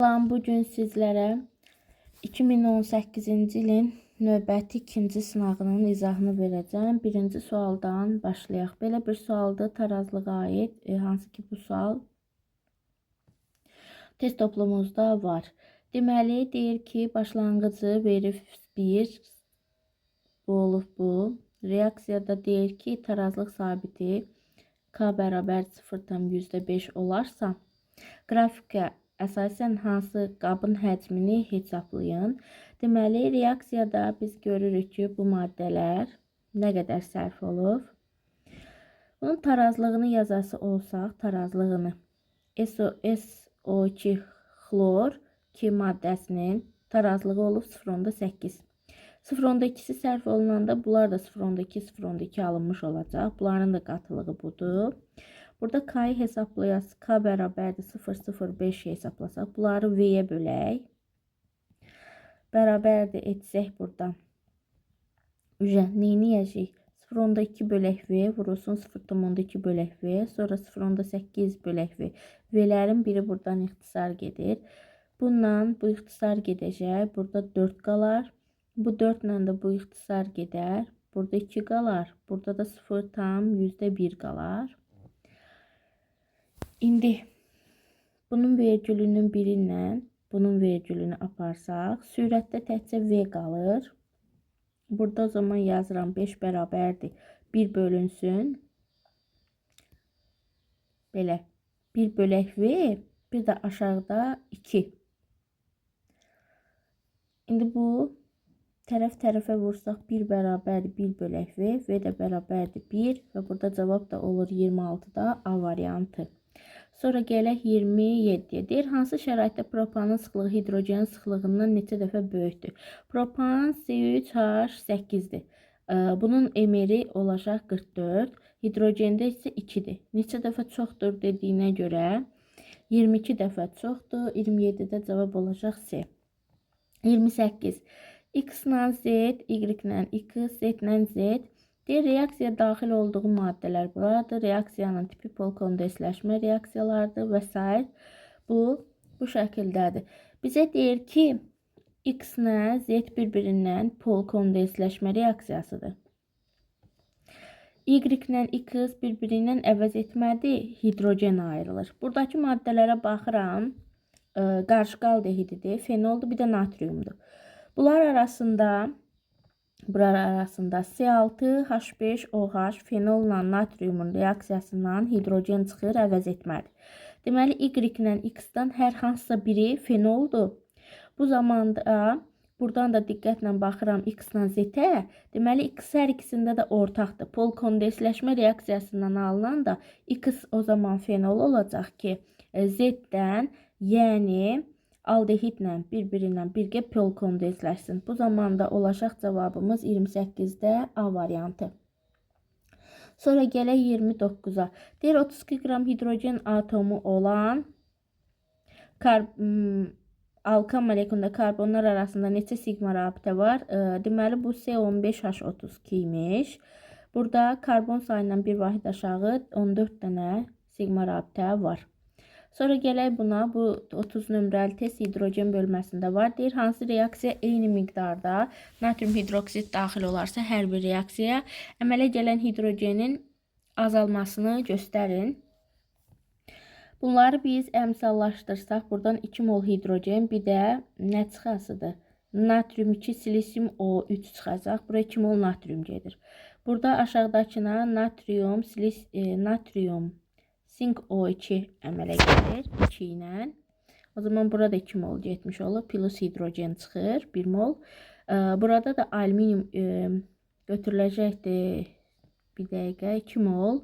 Salam, bu gün sizlərə 2018-ci ilin növbəti ikinci sınağının izahını verəcəm. Birinci sualdan başlayaq. Belə bir sualdır, tarazlığa aid, hansı ki bu sual test toplumumuzda var. Deməli, deyir ki, başlanğıcı verib 1, bu olub bu. Reaksiyada deyir ki, tarazlıq sabiti K bərabər 0,5 olarsa, qrafikə əsasən hansı qabın həcmini hesablayın. Deməli, reaksiyada biz görürük ki, bu maddələr nə qədər sərf olub. Bunun tarazlığını yazası olsaq, tarazlığını SO2 xlor 2 maddəsinin tarazlığı olub 0,8. 0,2-si sərf olunanda bunlar da 0,2, 0,2 alınmış olacaq. Bunların da qatılığı budur. Burada K-yı hesablayaq. K bərabərdir 0,05 hesablasaq. Bunları V-yə bölək. Bərabərdir etsək burada. Ücə, neyniyəcəyik? 0,2 bölək V vurulsun 0,2 bölək V. Sonra 0,8 bölək V. V-lərin biri buradan ixtisar gedir. Bununla bu ixtisar gedəcək. Burada 4 qalar. Bu 4 ilə də bu ixtisar gedər. Burada 2 qalar. Burada da 0,1 qalar. İndi bunun vergülünün biri ilə bunun vergülünü aparsaq, sürətdə təkcə V qalır. Burada o zaman yazıram 5 bərabərdir 1 bölünsün. Belə 1 bölək V, bir də aşağıda 2. İndi bu tərəf tərəfə vursaq 1 bərabərdir 1 bölək V, V də bərabərdir 1 və burada cavab da olur 26-da A variantı. Sonra gələk 27-yə. Deyir, hansı şəraitdə propanın sıxlığı hidrogenin sıxlığından neçə dəfə böyükdür? Propan C3H8-dir. Bunun MR-i olacaq 44, hidrogende isə 2-dir. Neçə dəfə çoxdur dediyinə görə 22 dəfə çoxdur. 27-də cavab olacaq C. 28. X ilə Z, Y ilə X, Z ilə Z. Deyir, reaksiya daxil olduğu maddələr buradır. Reaksiyanın tipi polkondensləşmə reaksiyalarıdır və s. Bu şəkildədir. Bizə deyir ki, X ilə Z bir-birindən polkondensləşmə reaksiyasıdır. Y ilə X bir-birindən əvəz etmədi, hidrogen ayrılır. Buradakı maddələrə baxıram. Qarışqa aldehididir, fenoldur, bir də natriumdur. Bunlar arasında C6H5OH fenolla natriumun reaksiyasından hidrogen çıxır, əvəz etmədir. Deməli, Y ilə X-dan hər hansısa biri fenoldur. Bu zamanda buradan da diqqətlə baxıram X ilə Z-ə. Deməli, X hər ikisində də ortaqdır. Polkondensləşmə reaksiyasından alınan da X o zaman fenol olacaq ki, Z-dən, yəni aldehidlə bir-birindən birgə polkondensləşsin. Bu zamanda olacaq cavabımız 28-də A variantı. Sonra gələk 29-a. Deyir, 32 qram hidrogen atomu olan alkan molekulunda karbonlar arasında neçə siqma rabitə var? Deməli, bu C15H32 imiş. Burada karbon sayından bir vahid aşağı 14 dənə siqma rabitə var. Sonra gələk buna. Bu 30 nömrəli test hidrogen bölməsində var. Deyir, hansı reaksiya eyni miqdarda natrium hidroksid daxil olarsa, hər bir reaksiya əmələ gələn hidrogenin azalmasını göstərin. Bunları biz əmsallaşdırsaq, buradan 2 mol hidrogen, bir də nə çıxasıdır? Natrium 2, silisium O3 çıxacaq. Bura 2 mol natrium gedir. Burada aşağıdakına natrium, natrium sink O2 əmələ gəlir 2 ilə. O zaman burada 2 mol getmiş olur. Plus hidrogen çıxır 1 mol. Burada da alüminium götürüləcəkdir. Bir dəqiqə 2 mol.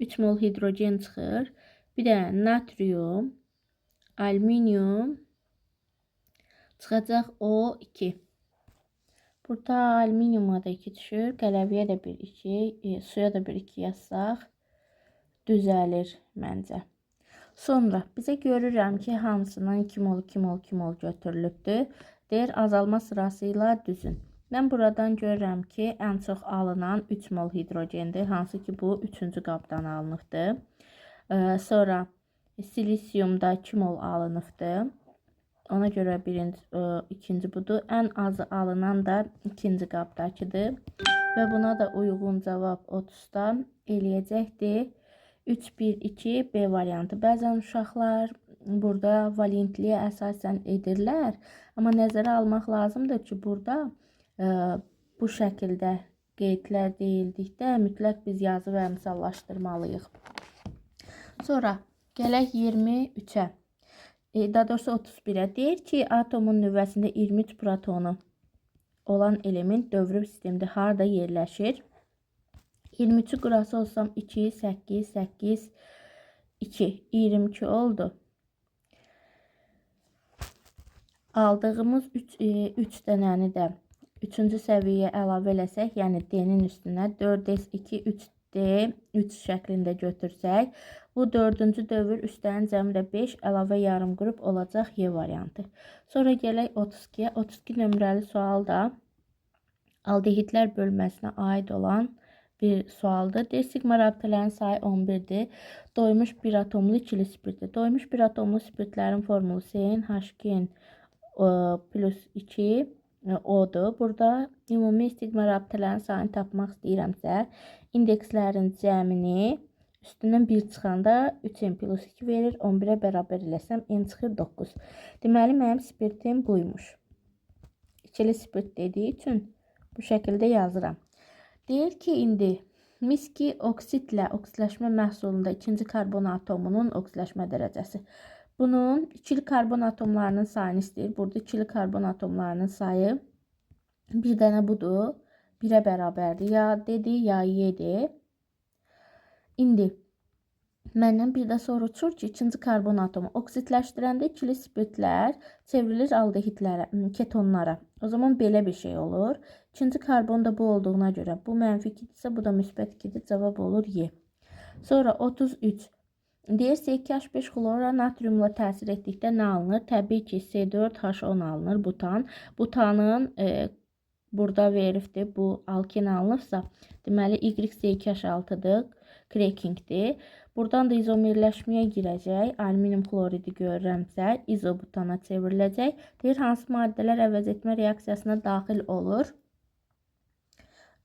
3 mol hidrogen çıxır. Bir də natrium, alüminium çıxacaq O2. Burada alüminiuma da 2 düşür. Qələviyə də bir 2, suya da bir 2 yazsaq düzəlir məncə. Sonra bizə görürəm ki, hamısından 2 mol, 2 mol, 2 mol götürülübdür. Deyir, azalma sırası ilə düzün. Mən buradan görürəm ki, ən çox alınan 3 mol hidrogendir. Hansı ki, bu 3-cü qabdan alınıbdır. Sonra silisiumda 2 mol alınıbdır. Ona görə birinci, ikinci budur. Ən azı alınan da ikinci qabdakıdır. Və buna da uyğun cavab 30-da eləyəcəkdir. 3, 1, 2, B variantı. Bəzən uşaqlar burada valentliyə əsasən edirlər. Amma nəzərə almaq lazımdır ki, burada bu şəkildə qeydlər deyildikdə mütləq biz yazı və əmsallaşdırmalıyıq. Sonra gələk 23-ə. Daha doğrusu 31-ə. Deyir ki, atomun nüvəsində 23 protonu olan element dövrü sistemdə harda yerləşir? 23-ü qurası olsam 2, 8, 8, 2, 22 oldu. Aldığımız 3 dənəni də 3-cü səviyyəyə əlavə eləsək, yəni D-nin üstünə 4S2, 3D, 3 şəklində götürsək, bu 4-cü dövr üstənin cəmi də 5 əlavə yarım qrup olacaq Y variantı. Sonra gələk 32-yə. 32 nömrəli sual da aldehidlər bölməsinə aid olan bir sualdır. Deyir, siqma rabitələrin sayı 11-dir. Doymuş bir atomlu ikili spirtdir. Doymuş bir atomlu spirtlərin formulu CN H2N plus 2 O-dur. Burada ümumi siqma rabitələrin sayını tapmaq istəyirəmsə, indekslərin cəmini üstündən 1 çıxanda 3N plus 2 verir. 11-ə bərabər eləsəm, N çıxır 9. Deməli, mənim spirtim buymuş. İkili spirt dediyi üçün bu şəkildə yazıram. Deyir ki, indi miski oksitlə oksidləşmə məhsulunda ikinci karbon atomunun oksidləşmə dərəcəsi. Bunun ikili karbon atomlarının sayını istəyir. Burada ikili karbon atomlarının sayı bir dənə budur. 1-ə bərabərdir. Ya D-dir, ya Y-dir. İndi məndən bir də soruşur ki, ikinci karbon atomu oksidləşdirəndə ikili spirtlər çevrilir aldehidlərə, ketonlara. O zaman belə bir şey olur. İkinci karbon da bu olduğuna görə bu mənfi 2-dirsə, bu da müsbət 2-dir. Cavab olur Y. Sonra 33. Deyir, C2H5 xlora natriumla təsir etdikdə nə alınır? Təbii ki, C4H10 alınır, butan. Butanın burada veribdir, bu alken alınıbsa, deməli YC2H6-dır, krekingdir. Buradan da izomerləşməyə girəcək. Alüminium xloridi görürəmsə, izobutana çevriləcək. Deyir, hansı maddələr əvəz etmə reaksiyasına daxil olur?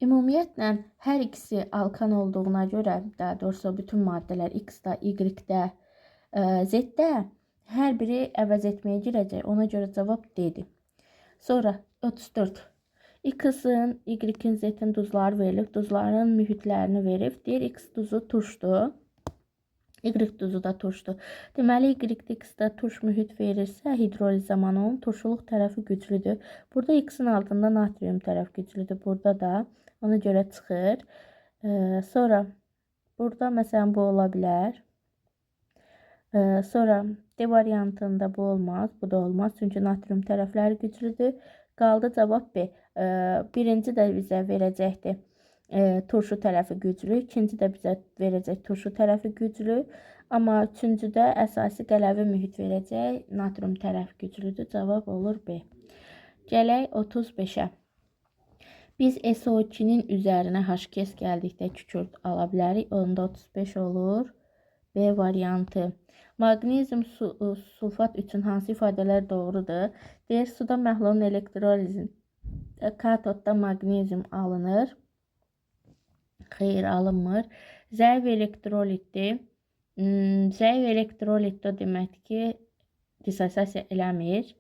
Ümumiyyətlə, hər ikisi alkan olduğuna görə, daha doğrusu bütün maddələr X-da, Y-də, Z-də hər biri əvəz etməyə girəcək. Ona görə cavab D-dir. Sonra 34. X-in, Y-in, Z-in duzları verilib. Duzların mühitlərini verib. Deyir, X duzu turşdur. Y duzu da turşdur. Deməli, Y-də, X-də turş mühit verirsə, hidroliz zamanı onun turşuluq tərəfi güclüdür. Burada X-in altında natrium tərəf güclüdür. Burada da ona görə çıxır. Sonra burada məsələn bu ola bilər. Sonra D variantında bu olmaz. Bu da olmaz. Çünki natrium tərəfləri güclüdür. Qaldı cavab B. Birinci də bizə verəcəkdir. Turşu tərəfi güclü, ikinci də bizə verəcək turşu tərəfi güclü, amma üçüncüdə əsasi qələvi mühit verəcək, natrium tərəf güclüdür. Cavab olur B. Gələk 35-ə. Biz SO2-nin üzərinə H2S gəldikdə kükürt ala bilərik. Onda 35 olur. B variantı. Maqnezium sulfat üçün hansı ifadələr doğrudur? Deyir, suda məhlulun elektrolizində katodda maqnezium alınır. Xeyr, alınmır. Zəif elektrolitdir. Zəif elektrolit o deməkdir ki, disosiasiya eləmir.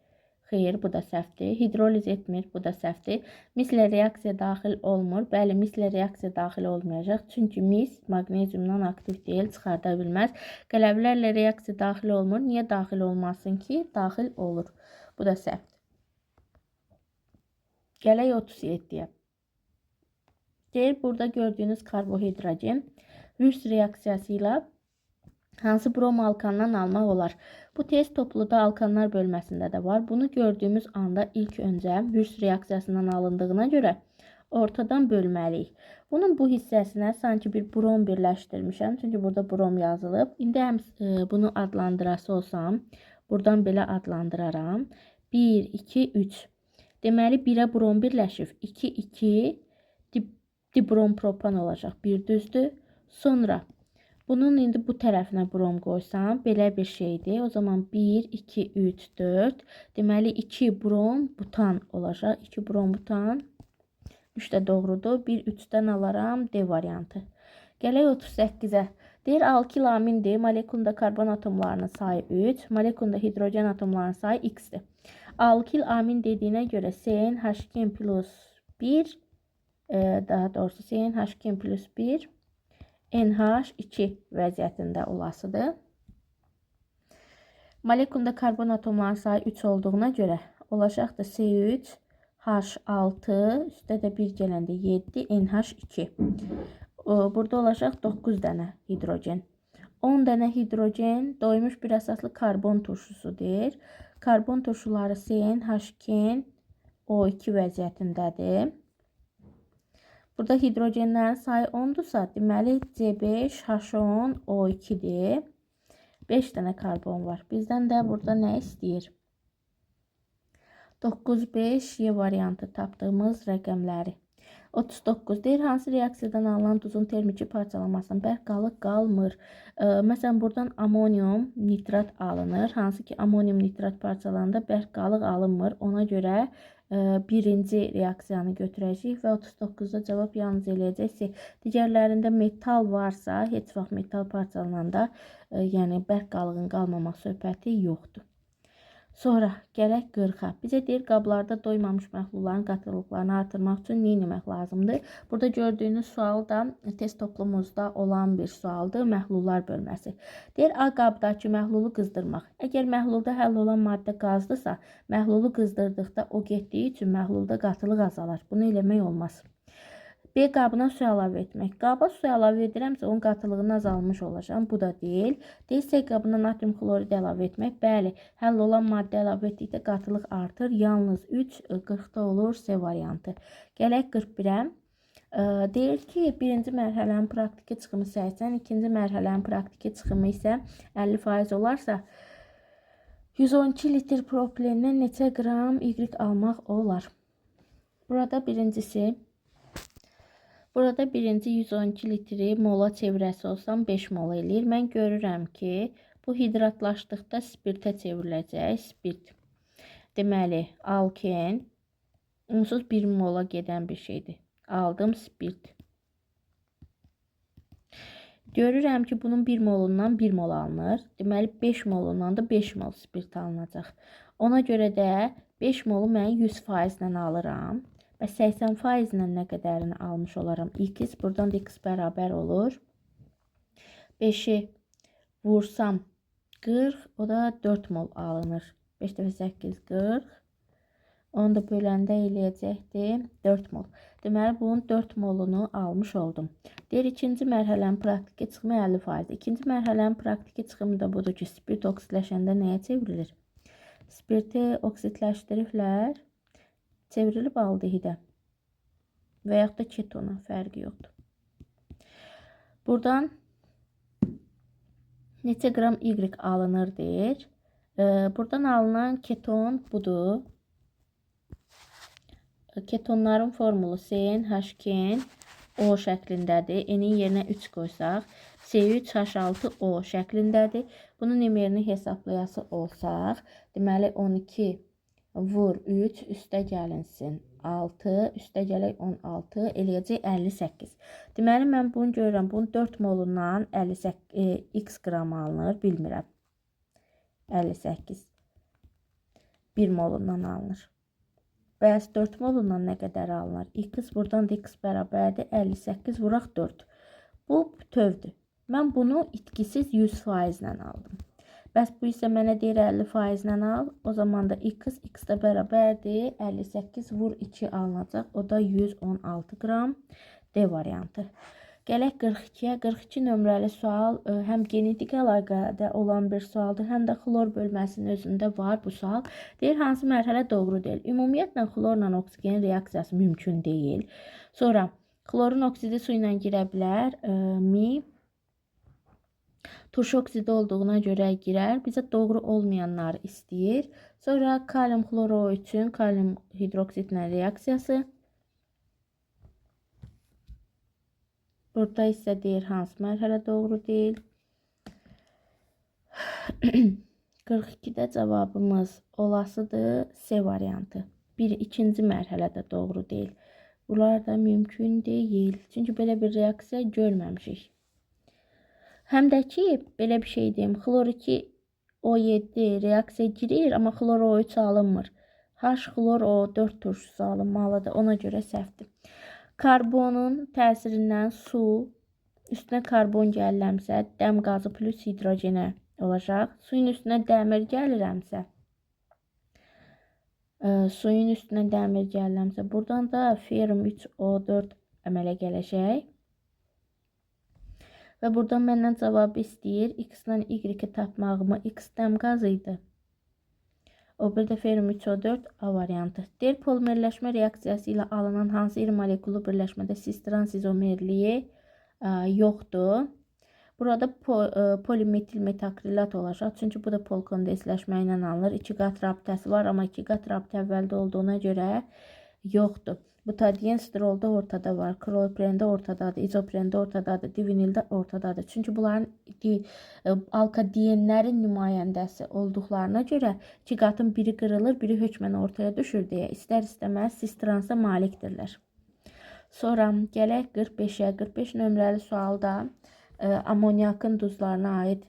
Xeyr, bu da səhvdir. Hidroliz etmir, bu da səhvdir. Mislə reaksiya daxil olmur. Bəli, mislə reaksiya daxil olmayacaq. Çünki mis maqneziumdan aktiv deyil, çıxarda bilməz. Qələvlərlə reaksiya daxil olmur. Niyə daxil olmasın ki? Daxil olur. Bu da səhvdir. Gələk 37-yə. Deyir, burada gördüyünüz karbohidrogen Wurtz reaksiyası ilə hansı brom alkandan almaq olar? Bu test topluda alkanlar bölməsində də var. Bunu gördüyümüz anda ilk öncə Wurtz reaksiyasından alındığına görə ortadan bölməliyik. Bunun bu hissəsinə sanki bir brom birləşdirmişəm. Çünki burada brom yazılıb. İndi həm bunu adlandırası olsam, buradan belə adlandıraram. 1, 2, 3. Deməli, 1-ə brom birləşib. 2, 2 dibrom propan olacaq. 1 düzdür. Sonra Bunun indi bu tərəfinə brom qoysam, belə bir şeydir. O zaman 1, 2, 3, 4. Deməli, 2 brom butan olacaq. 2 brom butan. 3 də doğrudur. 1, 3-dən alaram D variantı. Gələk 38-ə. Deyir, alkil amindir. Molekulunda karbon atomlarının sayı 3, molekulunda hidrogen atomlarının sayı x-dir. Alkil amin dediyinə görə CnH2n plus 1, daha doğrusu CnH2n plus 1, NH2 vəziyyətində olasıdır. Molekulunda karbon atomlarının sayı 3 olduğuna görə olacaqdır C3, H6, üstə də 1 gələndə 7, NH2. Burada olacaq 9 dənə hidrogen. 10 dənə hidrogen doymuş bir əsaslı karbon turşusudur. Karbon turşuları CN, H2N, O2 vəziyyətindədir. Burada hidrogenlərin sayı 10-dursa, deməli C5, H10, O2-dir. 5 dənə karbon var. Bizdən də burada nə istəyir? 9, 5, Y variantı tapdığımız rəqəmləri. 39 deyir, hansı reaksiyadan alınan duzun termiki parçalamasının bərk qalıq qalmır. Məsələn, buradan amonium nitrat alınır. Hansı ki, amonium nitrat parçalananda bərk qalıq alınmır. Ona görə birinci reaksiyanı götürəcəyik və 39-da cavab yalnız eləyəcək. Digərlərində metal varsa, heç vaxt metal parçalananda, yəni bərk qalığın qalmamaq söhbəti yoxdur. Sonra gələk 40-a. Bizə deyir, qablarda doymamış məhlulların qatılıqlarını artırmaq üçün nə etmək lazımdır? Burada gördüyünüz sual da test toplumumuzda olan bir sualdır. Məhlullar bölməsi. Deyir, A qabdakı məhlulu qızdırmaq. Əgər məhlulda həll olan maddə qazdırsa, məhlulu qızdırdıqda o getdiyi üçün məhlulda qatılıq azalar. Bunu eləmək olmaz. B qabına su əlavə etmək. Qaba su əlavə edirəmsə, onun qatılığını azalmış olacağam. Bu da deyil. D, C qabına natrium xlorid əlavə etmək. Bəli, həll olan maddə əlavə etdikdə qatılıq artır. Yalnız 3, 40-da olur C variantı. Gələk 41-ə. Deyir ki, birinci mərhələnin praktiki çıxımı 80, ikinci mərhələnin praktiki çıxımı isə 50% olarsa, 112 litr propilenden neçə qram Y almaq olar? Burada birincisi, burada birinci 112 litri mola çevirəsi olsam 5 mol eləyir. Mən görürəm ki, bu hidratlaşdıqda spirtə çevriləcək. Spirt. Deməli, alken onsuz 1 mola gedən bir şeydir. Aldım spirt. Görürəm ki, bunun 1 molundan 1 mol alınır. Deməli, 5 molundan da 5 mol spirt alınacaq. Ona görə də 5 molu mən 100% ilə alıram. Və 80% ilə nə qədərini almış olaram? X, buradan da x bərabər olur. 5-i vursam 40, o da 4 mol alınır. 5 dəfə 8, 40. Onu da böləndə eləyəcəkdir 4 mol. Deməli, bunun 4 molunu almış oldum. Deyir, ikinci mərhələnin praktiki çıxımı 50%. İkinci mərhələnin praktiki çıxımı da budur ki, spirt oksidləşəndə nəyə çevrilir? Spirti oksidləşdiriblər. Çevrilib aldehidə və yaxud da ketona, fərqi yoxdur. Buradan neçə qram Y alınır deyir. Buradan alınan keton budur. Ketonların formulu CnH2n O şəklindədir. N-in yerinə 3 qoysaq, C3H6O şəklindədir. Bunun emerini hesablayası olsaq, deməli 12 vur 3, üstə gəlinsin 6, üstə gələk 16, eləyəcək 58. Deməli, mən bunu görürəm. Bunun 4 molundan 58, x qram alınır, bilmirəm. 58. 1 molundan alınır. Bəs 4 molundan nə qədər alınır? X, buradan da x bərabərdir. 58 vuraq 4. Bu bütövdür. Mən bunu itkisiz 100% ilə aldım. Bəs bu isə mənə deyir 50% ilə al. O zaman da x, x də bərabərdir. 58 vur 2 alınacaq. O da 116 qram. D variantı. Gələk 42-yə. 42 nömrəli sual həm genetik əlaqədə olan bir sualdır, həm də xlor bölməsinin özündə var bu sual. Deyir, hansı mərhələ doğru deyil. Ümumiyyətlə, xlorla oksigenin reaksiyası mümkün deyil. Sonra, xlorun oksidi su ilə girə bilər. Mi. Turşu oksidi olduğuna görə girər. Bizə doğru olmayanları istəyir. Sonra kalium xloru üçün kalium hidroksidlə reaksiyası. Burada isə deyir hansı mərhələ doğru deyil. 42-də cavabımız olasıdır C variantı. Bir, ikinci mərhələdə doğru deyil. Bunlar da mümkün deyil. Çünki belə bir reaksiya görməmişik. Həm də ki, belə bir şey deyim. Xlor 2 O7 reaksiya girir, amma xlor O3 alınmır. H xlor O4 turşusu alınmalıdır. Ona görə səhvdir. Karbonun təsirindən su, üstünə karbon gəlirəmsə, dəm qazı plus hidrogenə olacaq. Suyun üstünə dəmir gəlirəmsə, suyun üstünə dəmir gəlirəmsə, buradan da ferrum 3O4 əmələ gələcək. Və buradan məndən cavabı istəyir. X-lə Y-i tapmağımı. X dəm qazı idi. O bir də ferrum 3O4 A variantı. Deyir, polimerləşmə reaksiyası ilə alınan hansı iri molekullu birləşmədə cis-trans izomerliyi yoxdur? Burada polimetil metakrilat olacaq. Çünki bu da polkondensləşmə ilə alınır. İki qat rabitəsi var, amma iki qat rabitə əvvəldə olduğuna görə yoxdur. Butadien stirolda ortada var, kloroprende ortadadır, izoprende ortadadır, divinildə ortadadır. Çünki bunların alkadienlərin nümayəndəsi olduqlarına görə iki qatın biri qırılır, biri hökmən ortaya düşür deyə istər-istəməz cis-transa malikdirlər. Sonra gələk 45-ə. 45 nömrəli sualda amonyakın duzlarına aid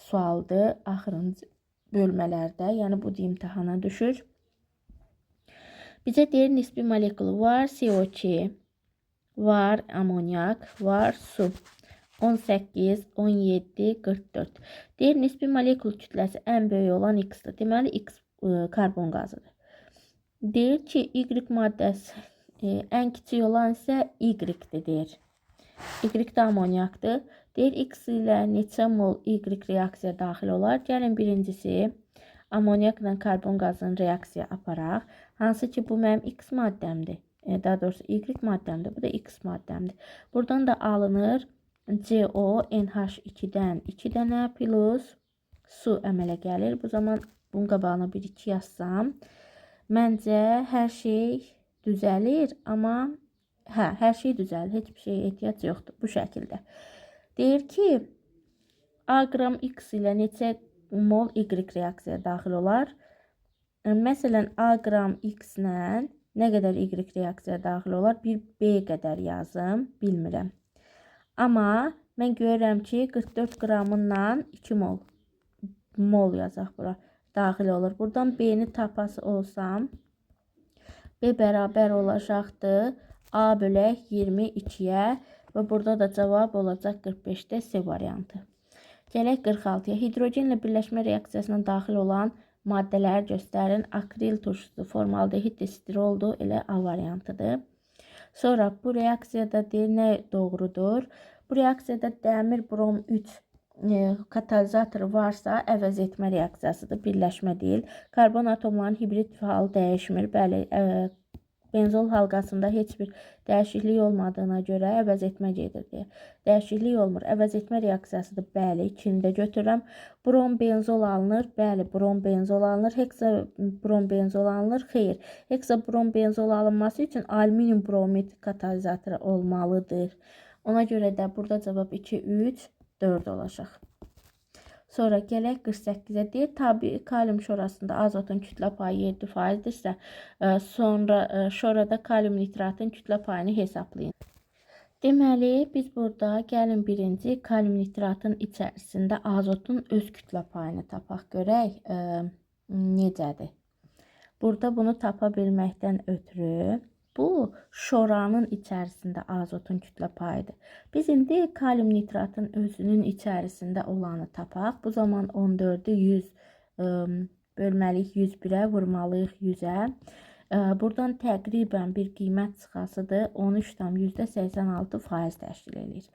sualdır. Axırıncı bölmələrdə, yəni bu da imtahana düşür. Bizə deyir nisbi molekulu var CO2, var amonyak, var su. 18, 17, 44. Deyir nisbi molekul kütləsi ən böyük olan X-dir. Deməli X karbon qazıdır. Deyir ki, Y maddəsi ən kiçik olan isə Y-dir deyir. Y də amonyakdır. Deyir X ilə neçə mol Y reaksiya daxil olar? Gəlin birincisi amonyakla karbon qazının reaksiya aparaq. Hansı ki, bu mənim X maddəmdir. Daha doğrusu Y maddəmdir. Bu da X maddəmdir. Buradan da alınır CO NH2-dən 2 dənə plus su əmələ gəlir. Bu zaman bunun qabağına bir 2 yazsam, məncə hər şey düzəlir, amma hə, hər şey düzəlir. Heç bir şeyə ehtiyac yoxdur bu şəkildə. Deyir ki, A qram X ilə neçə mol Y reaksiyaya daxil olar? Məsələn, A qram X ilə nə qədər Y reaksiyaya daxil olar? Bir B qədər yazım, bilmirəm. Amma mən görürəm ki, 44 qramından 2 mol yazaq bura, daxil olur. Buradan B-ni tapası olsam, B bərabər olacaqdır A bölək 22-yə və burada da cavab olacaq 45-də C variantı. Gələk 46-ya. Hidrogenlə birləşmə reaksiyasına daxil olan maddələri göstərin. Akril turşusu, formaldehid stiroldur, elə A variantıdır. Sonra bu reaksiyada deyir nə doğrudur? Bu reaksiyada dəmir brom 3 katalizatoru varsa əvəz etmə reaksiyasıdır, birləşmə deyil. Karbon atomlarının hibrid halı dəyişmir. Bəli, benzol halqasında heç bir dəyişiklik olmadığına görə əvəz etmə gedir deyə. Dəyişiklik olmur. Əvəz etmə reaksiyasıdır. Bəli, ikini də götürürəm. Brom benzol alınır. Bəli, brom benzol alınır. Heksa brom benzol alınır. Xeyr. Heksa brom benzol alınması üçün alüminium bromid katalizatoru olmalıdır. Ona görə də burada cavab 2, 3, 4 olacaq. Sonra gələk 48-ə. Deyir, tabii kalium şorasında azotun kütlə payı 7%-dirsə, sonra şorada kalium nitratın kütlə payını hesablayın. Deməli, biz burada gəlin birinci kalium nitratın içərisində azotun öz kütlə payını tapaq görək necədir. Burada bunu tapa bilməkdən ötürü bu şoranın içərisində azotun kütlə payıdır. Biz indi kalium nitratın özünün içərisində olanı tapaq. Bu zaman 14-ü 100 bölməliyik 101-ə, vurmalıyıq 100-ə. Buradan təqribən bir qiymət çıxasıdır. 13,86% təşkil eləyir.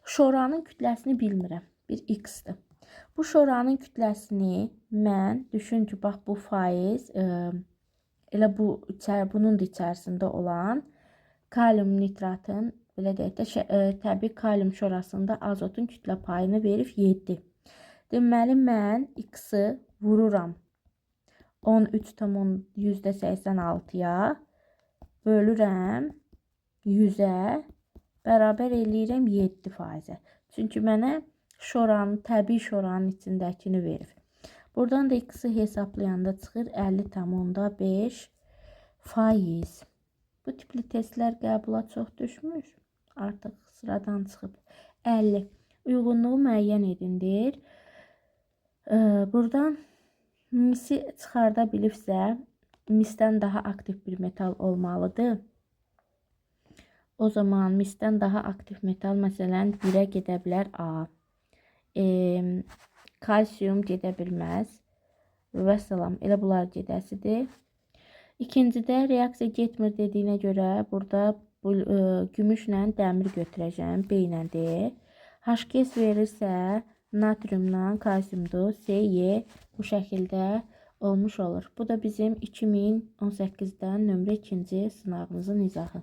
Şoranın kütləsini bilmirəm. Bir x-dir. Bu şoranın kütləsini mən düşün ki, bax bu faiz elə bu bunun da içərisində olan kalium nitratın, belə deyək də, təbii kalium şorasında azotun kütlə payını verib 7. Deməli, mən x-i vururam 13,86-ya bölürəm 100-ə. Bərabər eləyirəm 7%-ə. Çünki mənə şoranın, təbii şoranın içindəkini verib. Buradan da x-i hesablayanda çıxır 50,5 faiz. Bu tipli testlər qəbula çox düşmür. Artıq sıradan çıxıb. 50. Uyğunluğu müəyyən edin deyir. Buradan misi çıxarda bilibsə, misdən daha aktiv bir metal olmalıdır. O zaman misdən daha aktiv metal məsələn 1-ə gedə bilər A. Kalsium gedə bilməz. Vəssalam. Elə bunlar gedəsidir. İkincidə reaksiya getmir dediyinə görə burada bu, gümüşlə dəmir götürəcəm. B ilə D. HGS verirsə natriumla kalsiumdur. C, Y bu şəkildə olmuş olur. Bu da bizim 2018-dən nömrə 2-ci sınağımızın izahı.